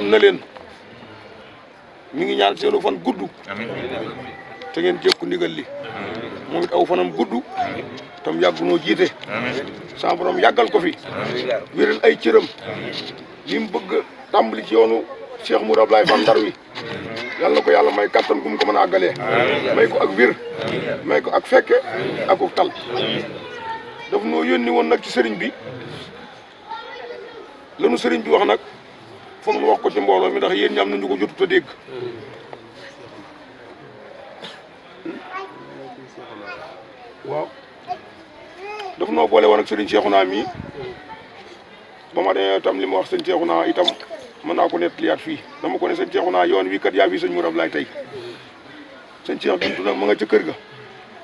na leen mi ngi ñaan seenu fan gudd te ngeen jékku ndigal li moom it aw fanam gudd tam yàgg noo jiite sa borom yàggal ko fi wéral ay cëram li mu bëgg tàmbali ci yoonu Cheikh Mourou Ablaye Fall Ndar wi yàlla na ko yàlla may kattan gu mu ko mën a àggalee may ko ak wér may ko ak fekke ak tal daf noo yónni woon nag ci sëriñ bi lanu sëriñ bi wax nag foog nu wax ko ci mbooloo mi ndax yéen ñi am nañu ko jotut a dégg waaw daf noo boole woon ak sëriñ Cheikhouna mii ba ma demee itam li ma wax sëñ Cheikhouna itam mën naa ko nettaliyaat fii dama ko ne sëñ Cheikhouna yoon wi kat yaa fi sëñ Mourou Ablaye tey sëñ Cheikh Bintu nag ma nga ca kër ga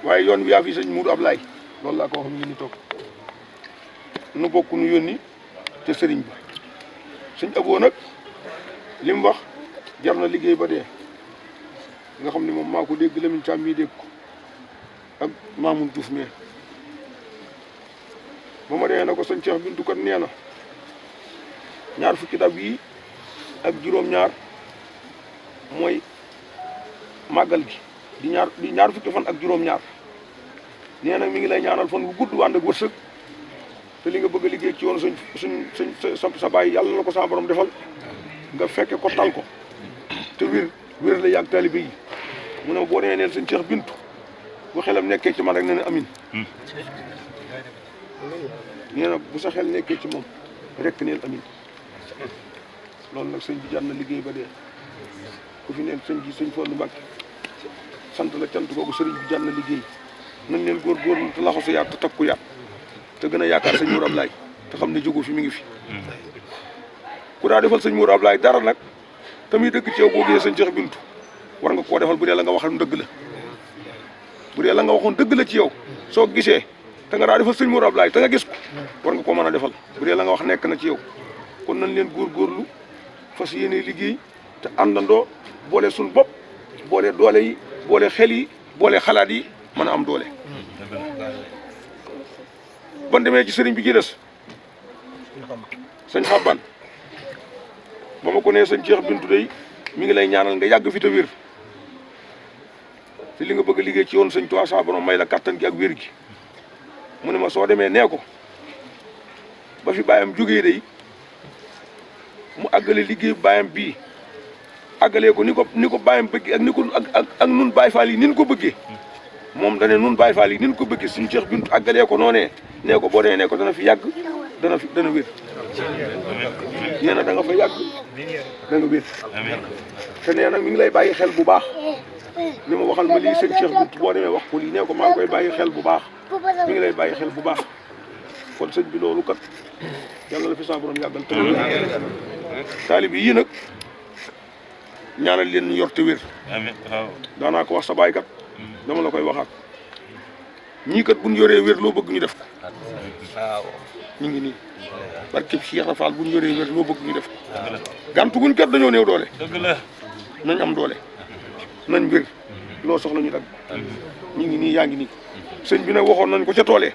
waaye yoon wi yaa fi sëñ Mourou Ablaye loolu laa ko wax mi ngi ni toog nu bokk nu yónni te sëriñ bi sëñ Abo nag li mu wax jar na liggéey ba dee nga xam ne moom maa ko dégg Lamine Thiam mii dégg ko ak Mamoun Diouf mais ba ma dee na ko sëñ Cheikh Bintu kat nee na ñaar fukki dab yi ak juróom-ñaar mooy màggal gi di ñaar fukki fan ak juróom-ñaar nee nag mi ngi lay ñaanal fan bu gudd wànd ak wërsëg te li nga bëgg a liggéey ci yoon sa baay yàlla na ko sa borom defal nga fekke ko tal ko te wér la yàgg taalibe yi mu ne boo nee neen sëñ Cheikh Bintu bu xelam nekkee ci man rek ne ne amin nee na bu sa xel nekkee ci moom rek neel amin loolu nag sëñ bi jar na liggéey ba dee ku fi neen sëñ bi sëñ Fallu Mbàkke sant la cant googu sëriñ bi jar na liggéey nañ leen góorgóorlu te laxasu yaat te takku yaat te gën a yaakaar sëñ Mourou Ablaye te xam ne jógu fi mi ngi fi ku daa defal sëñ Mourou Ablaye dara nag te muy dëgg ci yow boo gisee sëñ Cheikh Bintu war nga koo defal bu dee la nga waxoon dëgg la bu dee la nga waxoon dëgg la ci yow soo gisee te nga daa defal sëñ Mourou Ablaye te nga gis ko war nga koo mën a defal bu dee la nga wax nekk na ci yow kon nañ leen góorgóorlu fas yéene liggéey te àndandoo boole suñu bopp boole doole yi boole xel yi boole xalaat yi mën a am doole ban demee ci sëriñ bi ci des sëñ Xaban ba ma ko nee sëñ Cheikh Bintu day mi ngi lay ñaanal nga yàgg fi te wér te li nga bëgg a liggéey ci yoon sëñ Tuubaa sa borom may la kattan gi ak wér gi mu ne ma soo demee nee ko ba fi bàyyam jógee day mu àggale liggéey bàyyam bii àggalee ko ni ko bàyyam bëgg ak ni ko ak nun Baay Faal yi nin ko bëggee moom dane nun Baay Faal yi nin ko bëggee suñu Cheikh Bintu àggalee ko noonee nee ko boo dee nee ko dana fi yàgg dana wér nee na da nga fa yàgg da nga wér te nee na mi ngi lay bàyyi xel bu baax li ma waxal ma lii sëñ Cheikh Bintu boo demee wax ko lii nee ko maa ngi koy bàyyi xel bu baax mi ngi lay bàyyi xel bu baax kon sëñ bi loolu kat yàlla la fi sa borom yàggal te taalibe yii nag ñaanal leen ñu yor te wér daanaa ko wax sa baay kat dama la koy waxaat ñii kat buñ yoree wér loo bëgg ñu def ko ñu ngi nii barkeb Cheikh Rafal buñ yoree wér loo bëgg ñu def ko gantu guñ kat dañoo néew doole nañ am doole nañ wér loo soxla ñu dagg ñu ngi nii yaa ngi nii sëñ bi nag waxoon nañ ko ca toolee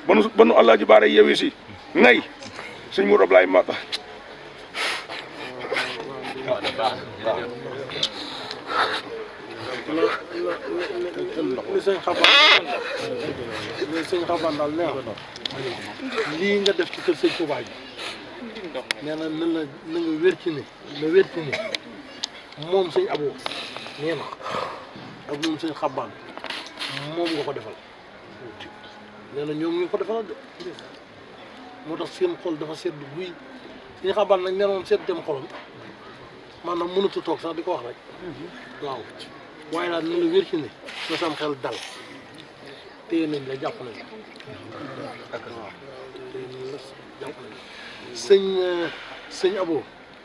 ba nu Alaaji Baara yeewee si ngay sëñ Mourou Ablaye Mata li sëñ Xaban daal nee na lii nga def ci kër sëñ Touba ji nee na na nga wér ci ni moom sëñ Abo nee na ak moom sëñ Xaban moom nga ko defal nee na ñoom nga ko defal de moo tax seen xol dafa sedd guy sëñ Xaban nag nee na moom sedd dem xolam maanaam mënatu toog sax di ko wax rek waaw waaye daal na la wér ci ne na sam xel dal téye nañ la jàpp nañ waaw téye nañ la jàpp nañ sëñ Abo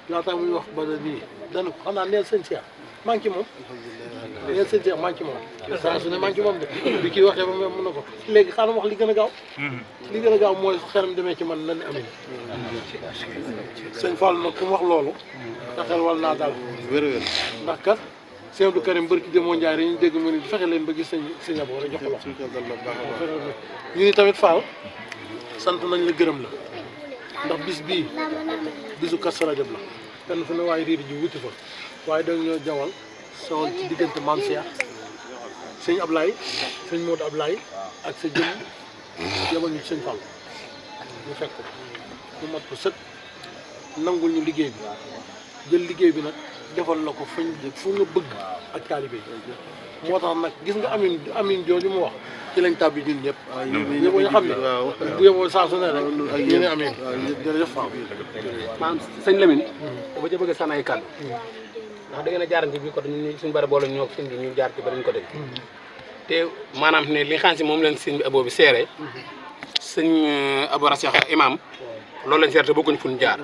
laataa muy wax ba nii dana ko xanaa neel sëñ Cheikh maa ngi ci moom neel sëñ Cheikh maa ngi ci moom saa su ne maa ngi ci moom de bi kii waxee ba mën na ko léegi xaaral wax li gën a gaaw li gën a gaaw mooy xelam demee ci man na ne amin sëñ Fall nag ku mu wax loolu sa xel wal naa daal wér-wér ndax kat sëñ Abdou Karim barki Demoo Njaay rek ñu dégg mu ni fexe leen ba gis sëñ Abo rek jox ko loxo ñu ni tamit Fall sant nañ la gërëm la ndax bis bii bisu Kazu Rajab la fenn fu ne waaye riir ji wuti fa waaye dañ ñoo jawal sawal ci diggante maam Cheikh sëñ Ablaye sëñ Modou Ablaye ak sa jëm yebal ñu ci sëñ Fall ñu fekk ko ñu mat ko sëkk nangul ñu liggéey bi jël liggéey bi nag defal la ko fañ fu nga bëgg ak taalibe yi moo tax nag gis nga amin jooju mu wax ci lañ tàbbi ñun ñëpp ñëpp ñu xam ne bu yeboo saa su ne rek ñu ne amin jërëjëf Fall maanaam sëñ Lamine dafa ca bëgg a sànni ay kàddu ndax da ngeen a jaarante bi côté ñun suñu bari boole ñoo sëñ bi ñu jaar ci beneen côté te maanaam ne li nga xam si moom leen sëñ bi aboo bi seere sëñ Abou Racheikh imam loolu lañ seere te bokkuñ fu ñu jaar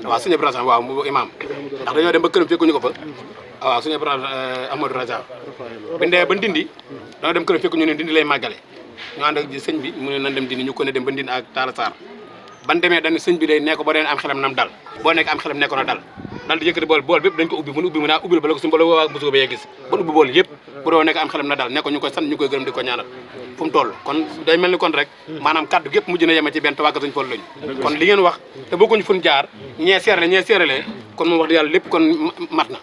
waaw sëñ Abou Racheikh waaw imam ndax dañoo dem ba këram fekkuñu ko fa waaw sëñ Abou Amadou Racheikh bi ndee ba Ndindi danga dem këram fekkuñu ne Ndindi lay màggale ñu ànd ak sëñ bi mu ne nan dem Ndindi ñu ko ne dem ba Ndindi ak Talla Sarr ban demee dañ sëñ bi day nee ko boo dee am xelam nam dal boo nekk am xelam nekkoon na dal dal di yëkkati bool bépp dañ ko ubbi mun ubbi mu naa ubbil ba la ko suñu boole waa busuko ba yee gis ban ubbi bool yëpp bu doo nekk am xelam na dal ne ko ñu koy sant ñu koy gërëm di ko ñaanal fu mu toll kon day mel ni kon rek maanaam kaddu gépp mujj na yeme ci benn te wàgga suñu Fall lañu kon li ngeen wax te bokkuñu fu ñu jaar ñee seerale kon moom wax di yàlla lépp kon mat na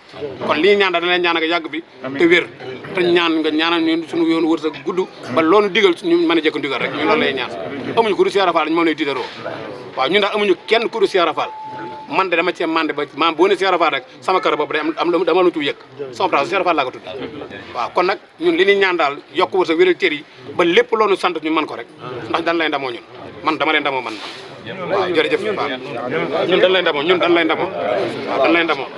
kon li ñu ñaan daal da leen ñaan ak yàgg bi te wér te ñaan nga ñaanal ñu suñu yoonu wërsëg gudd ba loolu digal ñu mën a jekk ndigal rek ñu loolu lay ñaan amuñu ku du Cheikh Rafal moom lay tiitaroo waaw ñun daal amuñu kenn ku du Cheikh Rafal man de dama cee mandé ba maam boo ne Cheikh Rafal rek sama kër boobu day am dama lu tuuti yëg sama place Cheikh Rafal laa ko tudd waaw kon nag ñun li ñuy ñaan daal yokk wërsëg wéral cër yi ba lépp loolu sant ñu man ko rek ndax dañ lay ndamoo ñun man dama leen ndamoo man waaw jërëjëf waaw ñun dañ lay ndamoo waaw dañ lay ndamoo waaw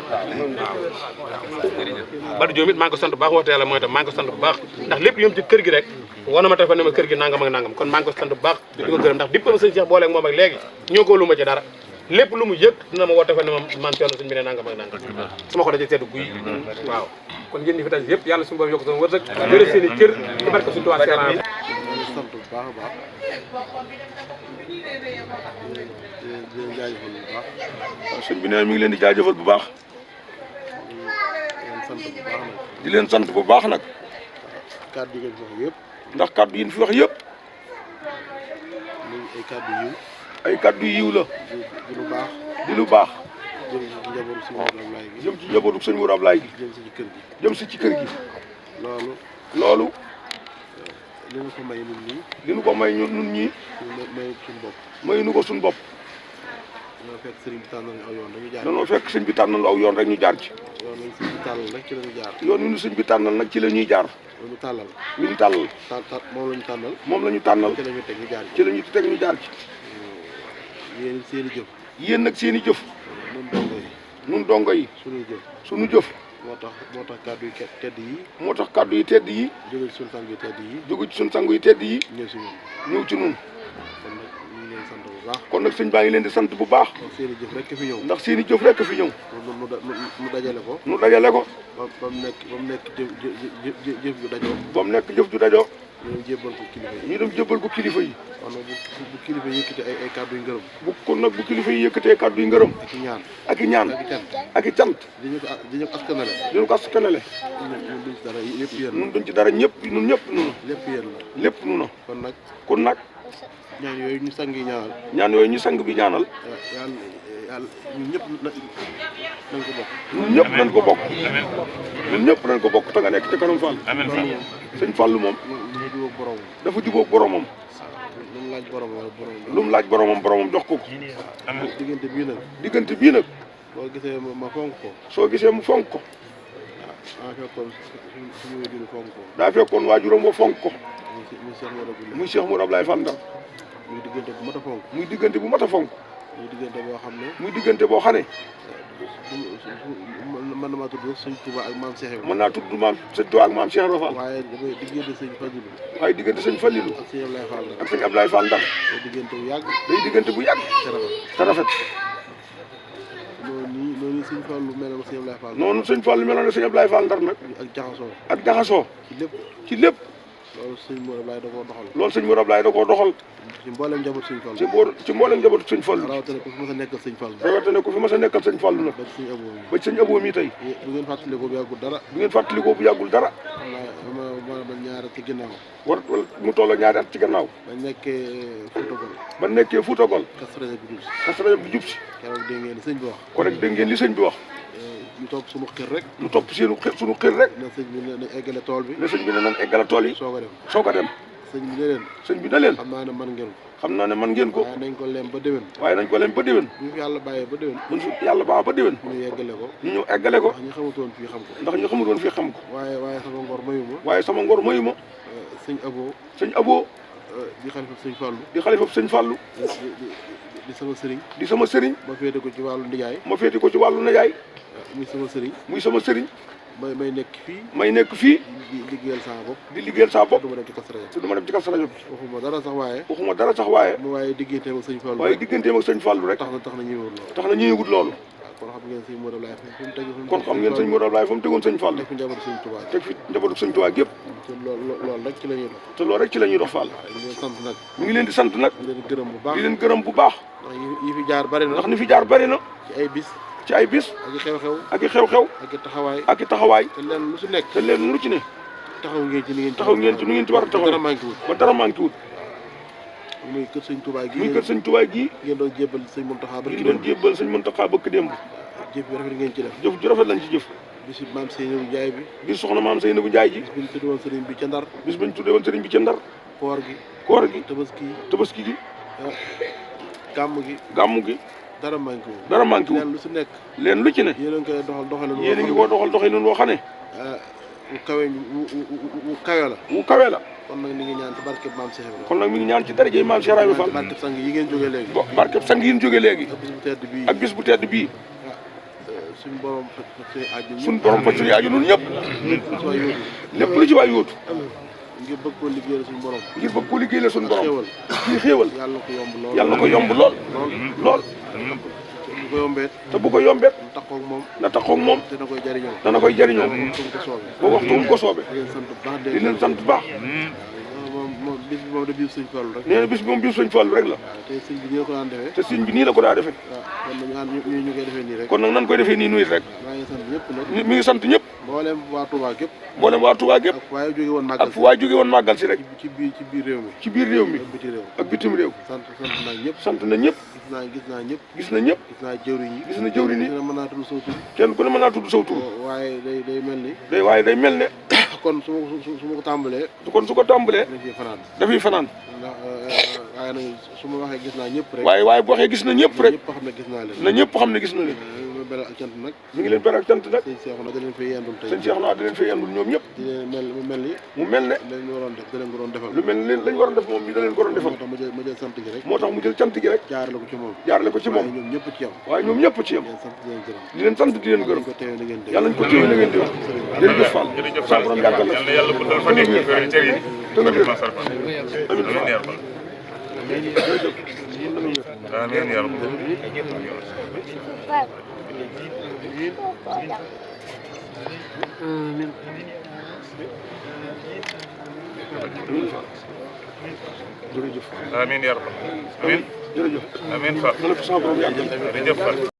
Badou Diop it maa ngi ko sant bu baax waxte yàlla mooy tam maa ngi ko sant bu baax ndax lépp yëm ci kër gi rek wana ma téléphone ne ma kër gi nangam ak nangam kon maa ngi ko sant bu baax di ko gërëm ndax dipp ma sëñ Cheikh booleeg moom ak léegi ñoo ko lu ma ci dara lépp lu mu yëg dina ma woo téléphone ne ma man coono suñu bi ne nangam ak nangam sama xol da ci seddu guy waaw kon yéen ñi fi tas yëpp yàlla suñu borom yokk sama wërsëg wéral seen i cër ci barke suñu tuwaa seeraan sant bu baax a baax di leen jaajëfal bu baax waaw sëñ bi nee mi ngi leen di jaajëfal bu baax di leen sant bu baax nag kàddu yi ngeen fi wax yëpp ndax kàddu yi ñu fi wax yëpp ay kàddu yiw ay kàddu yiw la di lu baax di lu baax jëm ci njabootu sëñ Modou Ablaye gi jëm ci njabootu sëñ Modou Ablaye gi jëm si ci kër gi jëm si ci kër gi loolu loolu li ñu ko may ñun ñii li ñu ko may ñun ñii may suñu bopp may nu ko suñu bopp dañoo fekk sëriñ bi tànnal aw yoon dañu jaar danoo fekk sëñ bi tànnal aw yoon rek ñu jaar ci yoon lañ sëñ bi tànnal rek ci la ñu jaar yoon wi ñu sëñ bi tànnal nag ci la ñuy jaar loolu ñu tàllal wi ñu tàllal moom la ñu tànnal moom la ñu tànnal ci la ñu teg ñu jaar ci la ñu teg ñu jaar ci yéen seen i jëf yéen nag seen i jëf nun dongo yi nun dongo yi suñuy jëf suñu jëf moo tax kàddu yi tedd yi moo tax kàddu yi tedd yi jóge ci suñu sang yi tedd yi jóge ci suñu sang yi tedd yi ñëw si ñun ñëw ci nun kon nag ñu ngi leen sant bu baax kon nag sëñ baa ngi leen di sant bu baax seen i jëf rek fi ñëw ndax seen i jëf rek fi ñëw mu dajale ko nu dajale ko ba mu nekk jëf ju dajoo ba mu nekk jëf ju dajoo ñu dem jébbal ko kilifa yi ñu dem jébbal ko kilifa yi kon nag bu kilifa yi yëkkati ay kàddu yu ngërëm kon nag bu kilifa yi yëkkatee kàddu yi ngërëm ak i ñaan ak i ñaan ak i cant ak i cant di ñu ko askanale ñu ko askanale ñun duñ ci dara lépp yéen nun duñ ci dara ñëpp nun ñëpp nunu lépp yéen la lépp nu na kon nag ñaan yooyu ñu sang yi ñaanal ñaan yooyu ñu sang bi ñaanal yàlla ñun ñëpp nañ ko bokk ñun ñëpp nañ ko bokk ñun ñëpp nañ ko bokk te nga nekk ci kanam Fall sëñ Fallu moom dafa jubóog boromam dafa jubóog boromam lu mu laaj boromam wala boromam lu mu laaj boromam jox ko diggante bii nag boo gisee ma fonk ko soo gisee mu fonk ko daa fekkoon suñu wajur fonk ko daa fekkoon waajuram ba fonk ko muy Cheikh Modou Ablaye muy Cheikh Modou Ablaye Fall Ndar muy diggante bu mat a fonk muy diggante bu mat a fonk muy diggante boo xam ne muy diggante boo xam ne mën na maa tudd sëñ Touba ak maam Cheikh mën naa tudd maam sëñ Touba ak maam Cheikh Ibra Fall waaye dafay diggante sëñ Fallilou waaye diggante sëñ Fallilou ak sëñ Ablaye Fall ak sëñ Ablaye Fall Ndar day diggante bu yàgg day diggante bu yàgg te rafet noonu sëñ Fallu meloon sëñ Ablaye Fall noonu sëñ Fallu meloon sëñ Ablaye Fall Ndar nag ak jaxasoo ci lépp loolu sëñ Modou Ablaye da koo doxal loolu sëñ Modou Ablaye da koo doxal ci mboolem njaboot sëñ Fallu ci mboolem njaboot sëñ Fallu rawatina ku fi mas a nekkal sëñ Fallu rawatina ku fi mas a nekkal sëñ Fallu nag ba sëñ Abo mi tey bu ngeen fàttalikoo bu yàggul dara bu ngeen fàttalikoo bu yàggul dara ma ñaar at ci ginnaaw. wala mu tolloo ñaari at ci gannaaw. ba nekkee Fuutagol. ba nekkee Fuutagol. Kazu Rajab bi jub si. Kazu Rajab bi jub si. keroog dégg ngeen li sëñ bi wax. kon nag dégg ngeen li sëñ bi wax. ñu topp suñu xër rek. ñu topp suñu xër rek. ne sëñ bi ne nañ eggale tool bi. ne sëñ bi ne nañ eggale tool yi. soog a dem. soog a dem. sëñ bi ne leen. sëñ bi ne leen. xam naa ne man ngeen ko. xam naa ne man ngeen ko. waaye nañ ko lem ba déwén. waaye nañ ko lem ba déwén. bu fi yàlla bàyyee ba déwén. buñ fi yàlla baax ba déwén. ñu yeggale ko. ñu ñëw eggale ko. ndax ñu xamutoon fii xam ko. ndax ñu xamutoon fii xam ko. waaye sama ngor mayu ma. waaye sama ngor mayu ma. sëñ Abo. sëñ Abo. di xalifa sëñ Fallou. di xalifa sëñ Fallou. di sama sëriñ. di sama sëriñ. ma féete ko ci wàllu ndijaay. ma féete ko ci wàllu nijaay. muy sama sëriñ. muy sama sëriñ. may nekk fii. may nekk fii. di liggéeyal saa bopp. di liggéeyal saa bopp. du ma dem ci Kazu Rajab. te du ma dem ci Kazu Rajab. waxuma dara sax waaye. waxuma dara sax waaye. waaye digganteem ak sëñ Fallou. waaye digganteem ak sëñ Fallou rek. tax na ñëwul loolu. tax na ñëwut loolu. kon xam ngeen sëñ Modou Ablaye fu mu tegu. kon xam ngeen sëñ Modou Ablaye fu mu tegoon sëñ Fallou. teg fi njabootu sëñ Touba. teg fi njabootu sëñ Touba gépp. te loolu rek ci la ñuy dox. te loolu rek ci la ñuy dox Fall. ñu leen sant nag. mi ngi leen di sant nag. di leen gërëm bu baax. di leen gërëm bu baax. ndax yi fi jaar bari na. ndax ni fi jaar bari na. ci ay bis. ci ay bis. ak i xew-xew. ak i xew-xew. ak i taxawaay. ak i taxawaay. te leen lu si nekk. te leen lu ci ne. taxaw ngeen ci ni ngeen ci. taxaw ngeen ci nu ngeen ci war a taxaw. dara manqué wut. ba dara manqué wut. muy kër sëñ Touba gi. muy kër sëñ Touba gii. ngeen doon jébbal sëñ Mountakha ba. ngeen doon jébbal sëñ Mountakha bëkk démb. jëf bi rafet ngeen ci def. jëf ju rafet lañ ci jëf. bis bi maam Seynabou Ndiaye bi. bis soxna maam Seynabou Ndiaye ji. bis bi ñu tuddee woon sëriñ bi ca Ndar. bis bi ñu tuddee woon sëriñ bi ca Ndar. koor gi. koor gi. tabaski gi. gàmm gi. gàmm gi. dara manqué wut. dara manqué wut. leen lu si nekk. leen lu ci ne. yéen a ngi koy doxal yéen a ngi ko doxal doxalin woo xam ne. wu kawe la. wu kawe la. kon nag mi ngi ñaan ci barkeb maam Cheikh Ibrahima. kon nag mi ngi ñaan ci darajey maam Cheikh Ibrahima Fall. barkeb sang yi ngeen jógee léegi. barkeb sang yi ñu jógee léegi. ak bis bu tedd bii. ak bis bu tedd bii. suñu borom faj suñu aaju. suñu borom faj suñu aaju ñun ñëpp. lépp lu ci waay yóotu. ngir bëgg koo liggéeyal suñu borom. ngir bëgg koo liggéeyal suñu borom. xéewal. kii xéewal. yàlla na ko yomb lool. yàlla na ko yomb lool. lool. bu ko yombee. te bu ko yombee. na taxaw ak moom. na taxaw ak moom. dana koy jariñoo. dana koy jariñoo. ba waxtu mu ko soobee. ba waxtu mu ko soobee. di leen sant bu baax di leen sant bu baax. moom bis bi moom da biir sëñ Fallu rek. nee na bis bi moom biir sëñ Fallu rek la. waaw te sëñ bi nii la ko daan defee. te sëñ bi nii la ko daa defee. waaw kon ñu koy defee nii rek. kon nag nan koy defee nii nuyu rek. maa ngi sant ñëpp nag. mi ngi sant ñëpp. mboolem waa Touba gépp. mboolem waa Touba gépp. ak waaye jóge woon màggal ak fu waay jóge woon màggal si rek. ci biir réew mi. ci biir réew mi. ak biti réew. ak bitim réew. sant naa ñëpp. sant na ñëpp. gis naa ñëpp. gis na ñëpp. gis naa jëwriñ yi. gis na jëwriñ yi. mën naa tudd saw tur. kenn ku ne mën naa tudd saw tur. waaye day mel ni. waaye day mel ne. kon su ma ko tàmbalee. kon su ko tàmbalee. dafay fanaan. dafay fanaan. ndax waaye nag su ma waxee gis naa ñëpp rek. waaye bu waxee gis na ñëpp rek. ñëpp xam ne gis naa leen. na ñëpp xam ne gis na leen. ma beral ak cant nag. mi ngi leen beral ak cant nag. sëñ Cheikh na da leen fay yendul tey. sëñ Cheikh na da leen fay yendul ñoom ñëpp. di leen mu mel ni. mu mel ne. lañ waroon def da leen ko doon defal. lu mel ne lañ waroon def moom mi da leen ko doon defal. moo tax ma jël sant gi rek. moo tax mu jël cant gi rek. jaarale ko ci moom. jaarale ko ci moom. waaye ñoom ñëpp ci yam. waaye ñoom ñëpp ci yam. di leen sant di leen gërëm. di leen sant di leen gërëm. yàlla nañ ko teewee na ngeen dégg. yàlla nañ ko teewee na ngeen dégg. jërëjëf Fall. sa borom yàggal la. yàlla guddal fan yi wér cër yi. te nga wér. amiin yaa rabbal. amiin yaa rabbal. jërëjëf. amiin yaa rabbal. amiin. jërëjëf. amiin Fall. sa borom yàggal. jërëjëf Fall.